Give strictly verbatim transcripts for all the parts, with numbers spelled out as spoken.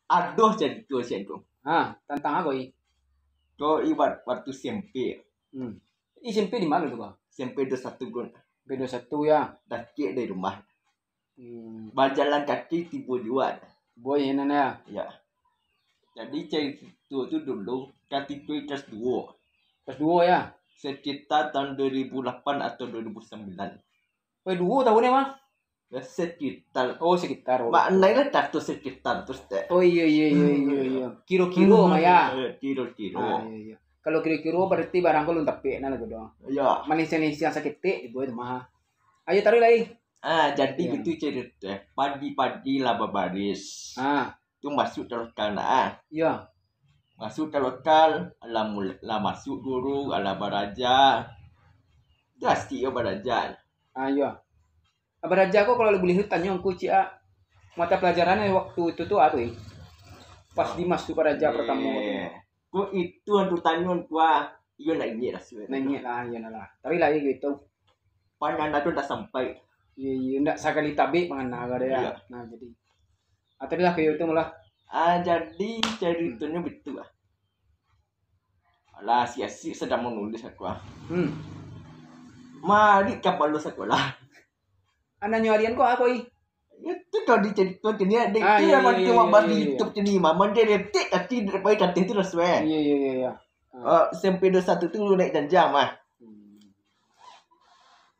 Ado carito siang tu. Ha, tantang apo, I? Ko ibarat waktu S M P. Hmm. I S M P di mano tu, Bang? S M P dua satu gun. S M P dua satu, ya. Dakek dari rumah. Hmm. Bajalan kaki tibo juo. Boy, nan ya. Ya. Jadi, carito tu dulu, katiko kelas duo. Kelas duo, ya? Sekitar tahun dua ribu lapan atau dua ribu sambilan. Weh, duo tahun ya, Bang? Ya, sekitar. Oh, sekitar. Oh, maknai lah, tato sekitar tu, Stek. Oh, iyo, iyo, iyo, iyo, iyo. Kiro-kiro, hmm, mah, ya. Eh, kiro-kiro. Ah, iyo, iyo. Kalau kiro-kiro, berarti barang ko alun tapek, nah, lagu doang. Iyo. Malisiang-lisiang saketek, dibuek tu, mah. Ayo, taruih lai. Ah, jadi, iyo, gitu carito, eh. Padi-padi lah babaris. Ah. Tu masuak ka lokal nak, ah. Iyo. Masuak ka lokal, lah mul-, lah masuak guru, lah baraja. Tu asik yo baraja. Ah, iyo. Baraja ko, kalau buliah tanyo angku ciek, ah, mata pelajaran waktu itu tu apo, eh? Pas dimasuak baraja pertamo tu. Eh, ko itu nan tu tanyo angku, ah. Iyo nak ingek lah, suai. Nak ingek lah, iyo nak lah. Tapi lah, iyo gitu. Pandangan tu ndak sampai. Iyo, iyo, ndak sakali tabek mangana ka dia. Iyo. Nah, jadi. Ah, tadi lah kayo itu malah. Ah, jadi caritonyo bitu lah. Alah, asik-asik sadang manulis aku ah. Hmm. Marik kapalo sakolah. Anaknyo arian ko apo, ih? Itu tadi carito tadi, dek. Ah, tu iyo, nan iyo, mati iyo, mambahas iyo, di iyo. YouTube tadi, mah. Manderetek kaki dari paling kateh tu lah, suai. Iyo, iyo, iyo, iyo. Ah. Ah, S M P dua satu tu naik janjang, mah. Hmm.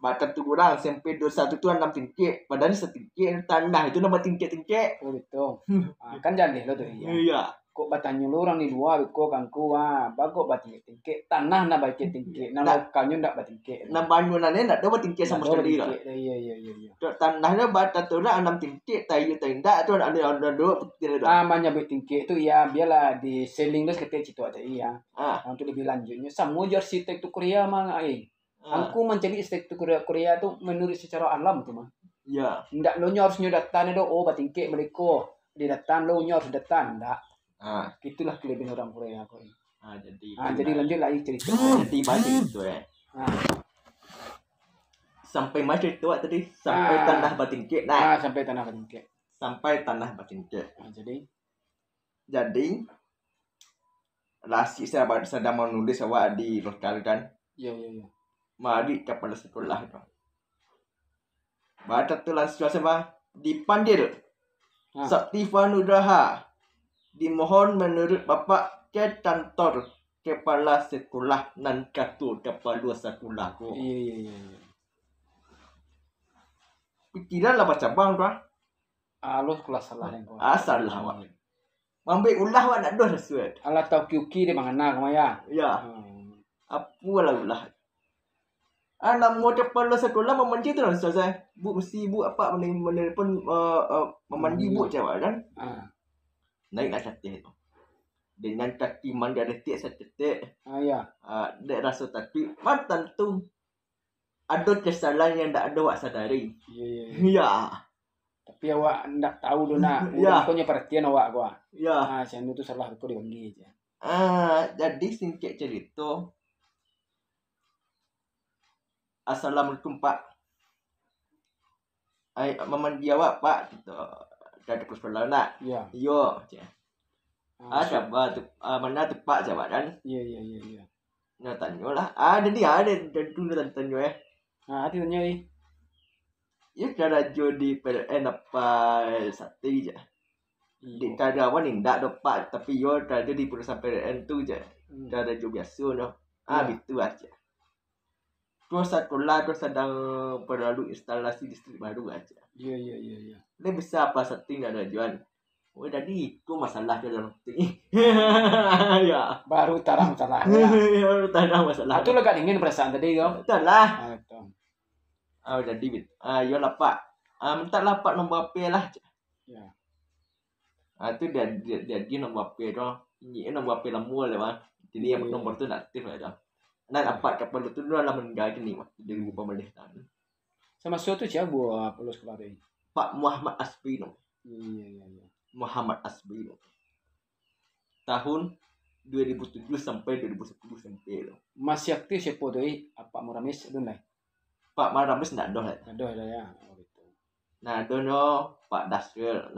Bak tantu urang, S M P dua satu tu anam tingkek, padahal satingkek tanah itu nambah tingkek-tingkek. Oh, betul. Hmm. Ah, kan jaleh lo tu, iya. Iya. Kok batanyo lo urang di lua, beko kangku, ah, bagok batingkek-tingkek, tanah nan batingkek-tingkek, nan lokalnyo ndak batingkek. Nan bangunannyo ndak ado batingkek samo sakali lah. Ndak ado batingkek, iya, iya, iya, iya. Dek tanah tu bak tantu urang anam tingkek, tayo taindak tu, ado, ado, ado, ado, ado. Ah, manyabuik tingkek tu, iya, bialah di-selling tu saketek citok tadi, iya. Ah. Untuk lebih lanjutnyo, samo jo arsitektur Korea, Mang, ai. Ah. Angku mancari arsitektur Korea, Korea tu menurut secara alam tu, mah. Ya. Ndak lo nyo harus nyo datang do, oh, batingkek mereka. Di datang lo nyo harus datang, ndak. Ah. Itulah kelebihan orang Korea ko. Ah, jadi itulah. Ah, jadi lanjut lagi carito. Jadi balik tu, eh. Ah. Sampai ma carito awak tadi? Sampai tanah batingkek, nah. Ah, sampai tanah batingkek. Sampai tanah batingkek. Ah, jadi? Jadi, lah asik sa-, sadang manulis awak di lokal kan. Iyo, iyo, iyo. Marik kapalo sakolah tu. Bak tantu lansuang sa, dipanggil. Ha. Sakti Fanugraha, dimohon menurut Bapak ke kantor kepala sekolah nan kato kapalo sakolah ko. Iyo, iyo, iyo, iyo. Pikiran lah bacabang tu ah. Alus kelas salah yang kau. Ah, salah awak. Mambuek ulah awak ndak doh rasuah. Alah tau kiuki dia mangana ka maya. Ya. Hmm. Apo lah ulah. Ah, namo kapalo sakolah mamanggil tu lah, Ustaz, eh. Bu, mesti bu apak mane-, manelpon, eh, eh, mamanggil bu cawak kan. Ah. Naiklah sateh tu. Dengan kaki manderetek saketek. Ah, ya. Ah, dek raso takuik, matan tu. Ado kesalahan yang ndak ado awak sadari. Iya, iya, iya. Iya. Tapi awak ndak tahu doh, nak. Ya. Urang ko nyo paratian awak ko, ah. Ya. Ah, si anu tu salah ko dipanggil je. Ah, jadi singkek carito, "Assalamualaikum, Pak." "Ai, mamanggil awak, Pak," gitu. Dari pukul sepuluh nak. Iya. "Iyo," ceh. Ah, maksud- "Siapa tu? Ah, mana tu, Pak?" Jawab kan. Iya, iya, iya, iya. Nah, tanyolah. Ah, jadi ada, ada tu nak tanyo, eh. Ah, ati tanyo, eh. Ya, karajo di P L N apa sate je. Iya. Di karyawan ni ndak do, Pak, tapi yo karajo di perusahaan P L N tu je. Hmm. Karajo biaso no. Ah, iya. Bitu aja. Terus sakolah tu sadang perlu instalasi listrik baru aja. Iya, iya, iya, iya. Ni bisa apa setting ada Juan? Oh, jadi itu masalah tu dalam setting. Ya. Baru tarang masalah, ya. Baru tarang masalah. Itu lega dingin perasaan tadi tu. Betul lah. Ah, betul. Ah, jadi bit. Ah, yo lah, Pak. Ah, minta lah, Pak, nombor H P lah. Ya. Ah, tu dia, dia, dia, dia nombor H P tu. Ini nombor H P lama lah, Bang. Jadi, yang iya, nombor tu indak aktif lah dah. Nah, iya, apak kapalo tu lah meninggal kini, Bang. Jadi, hmm, lupa malih tangan. Samaso tu sia buah polos kapalo tu? Pak Muhammad Asbino. Iya, iya, iya. Muhammad Asbino. Tahun dua ribu tujuh sampai dua ribu sepuluh sampai tu. Masih aktif siapa tu, eh? Apak Muramis, alun lai? Pak Muramis ndak doh lai. Ndak doh lai, ya. Oh, gitu. Nah, ado nyo Pak Dasril.